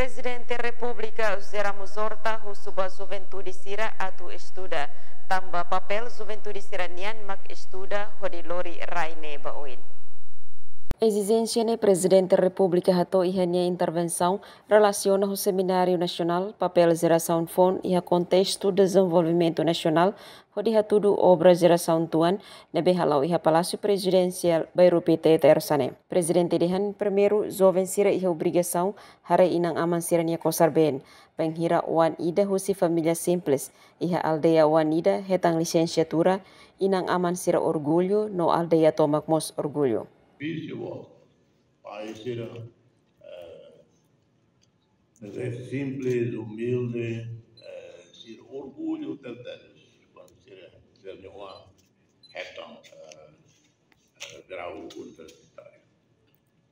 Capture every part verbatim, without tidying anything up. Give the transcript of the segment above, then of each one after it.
Prezidente Repúblika José Ramos Horta husu ba juventude sira atu estuda, tanba papél juventude sira-nian mak estuda hodi lori rai ne'e ba oin. Ezijénsia ne'e Prezidente Repúblika hato'o iha nia intervensaun relasiona ho Semináriu Nasionál Papél Jerasaun Foun iha Kontestu Dezenvolvimentu Nasionál hodi hatudu obra jerasaun tuan ne'ebé hala'o iha Palásiu Prezidensiál Bairru Pité, Tersa ne'e. Prezidente dehan primeiru, joven sira iha obrigasaun haree inan-aman sira-nia kosar-been, bainhira oan ida husi família simples iha aldeia oan ida hetan lisensiatura, inan-aman sira orgullu no aldeia tomak mós orgullu. Difísil, pai sira, eh, ne'ebé simples, umilde, eh, sira orgullu tebes kuandu sira, sira-nia oan hetan, eh, eh, grau universitáriu.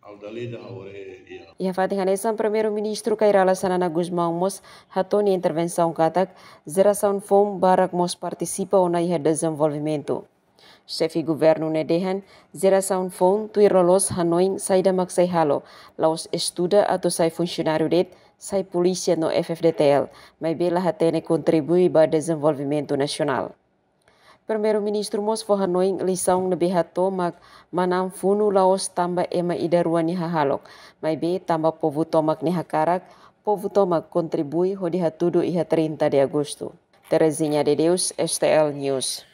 Ha'u dala ida ha'u haree iha. Iha fatin hanesan, Primeiru-Ministru Kay Rala Xanana Gusmão mós hato'o nia intervensaun katak jerasaun foun barak mós partisipa ona iha dezenvolvimentu. Xefe Governu ne'e dehan, jerasaun foun tuir loloos hanoin saida mak sei halo, la'ós estuda atu sai funsionáriu de'it, sai polísia no F-FDTL, maibé la hatene kontribui ba dezenvolvimentu nasionál. Primeiru-Ministru mós fó hanoin lisaun ne'ebé hato'o mak manán funu la'ós tanba ema ida rua nia hahalok, maibé tanba povu tomak nia hakarak, povu tomak kontribui hodi hatudu iha trinta de Agosto. Terezinha de Deus, S T L News.